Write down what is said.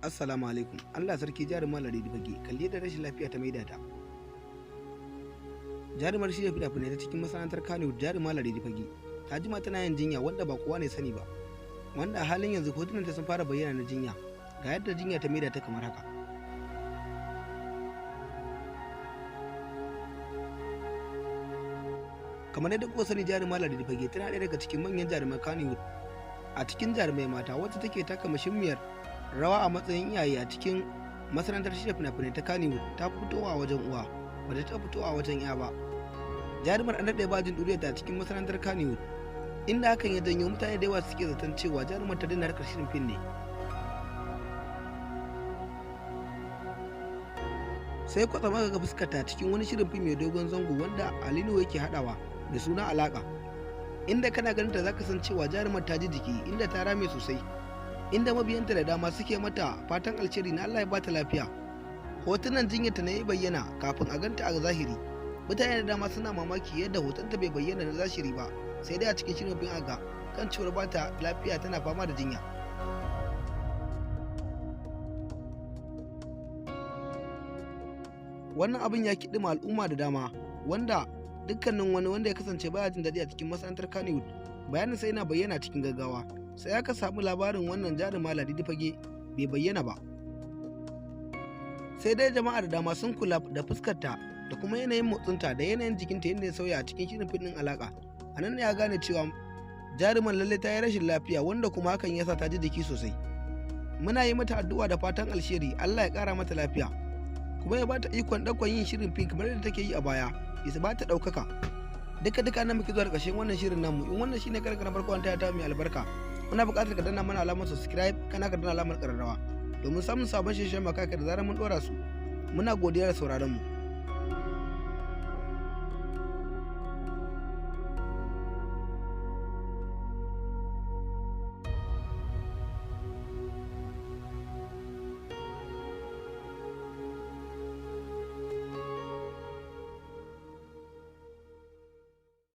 Assalamu alaikum. Allah sarki, jarumar Ladidi Fage, kalli yadda rashin lafiya ta maida ta. Jarumar shirya fina-finai ta cikin masana'antar Kannywood, jarumar Ladidi Fage, ta jima tana yin jinya wanda ba kowa ne sani ba. Wanda a halin yanzu hotunan ta sun fara bayyana na jinya. Ga yadda jinya ta maida ta kamar haka. Kamar yadda kuka sani, jarumar Ladidi Fage tana ɗaya daga cikin manyan jaruman Kannywood. A cikin jarumai mata, wacce take taka muhimmiyar rawa a matsayin iyaye a cikin masana'antar shirya fina-finai ta Kannywood, ta fito a wajen uwa, ba ta taɓa fitowa a wajen ya ba. Jarumar an daɗe ba jin ɗuriyarta a cikin masana'antar Kannywood, inda hakan ya janyo mutane da yawa suke zaton cewa jarumar ta daina harkar shirin fim ne. Sai kwatsam aka ga fuskarta cikin wani shirin fim mai dogon zango wanda Ali Nuhu yake haɗawa da suna Alaƙa. Inda kana ganin ta zaka san cewa jarumar ta ji jiki, inda ta rame sosai. Inda mabiyanta da dama suke mata fatan alheri na Allah ya bata lafiya. Hotunan jinyarta ne ya bayyana kafin a ganta a zahiri. Mutane da dama suna mamaki yadda hotonta bai bayyana na zahiri ba, sai dai a cikin shirin fim aga kan cewar bata lafiya, tana fama da jinya. Wannan abin ya kiɗima al'umma da dama, wanda dukkanin wani wanda ya kasance baya jin daɗi a cikin masana'antar Kannywood, bayanin sai yana bayyana cikin gaggawa. Sai aka samu labarin wannan jaruma Ladidi Fage bai bayyana ba. Sai dai jama'a da dama sun kula da fuskarta da kuma yanayin motsinta da yanayin jikinta yadda ya sauya a cikin shirin fim ɗin Alaƙa. A nan ne ya gane cewa jaruman lalle ta yi rashin lafiya, wanda kuma hakan ya sa ta ji jiki sosai. Muna yi mata addu'a da fatan alheri, Allah ya ƙara mata lafiya, kuma ya bata ikon ɗaukan yin shirin fim kamar yadda take yi a baya, ya ba ta ɗaukaka. Duka duka nan muke zuwa da ƙarshen wannan shirin namu. In wannan shine karkar farko ta mai albarka, muna buƙatar ka danna mana alamar subscribe, kana ka danna alamar ƙararrawa domin samun sabon shirye-shiryen makaka da zarar mun ɗora su. Muna godiya da sauraron mu.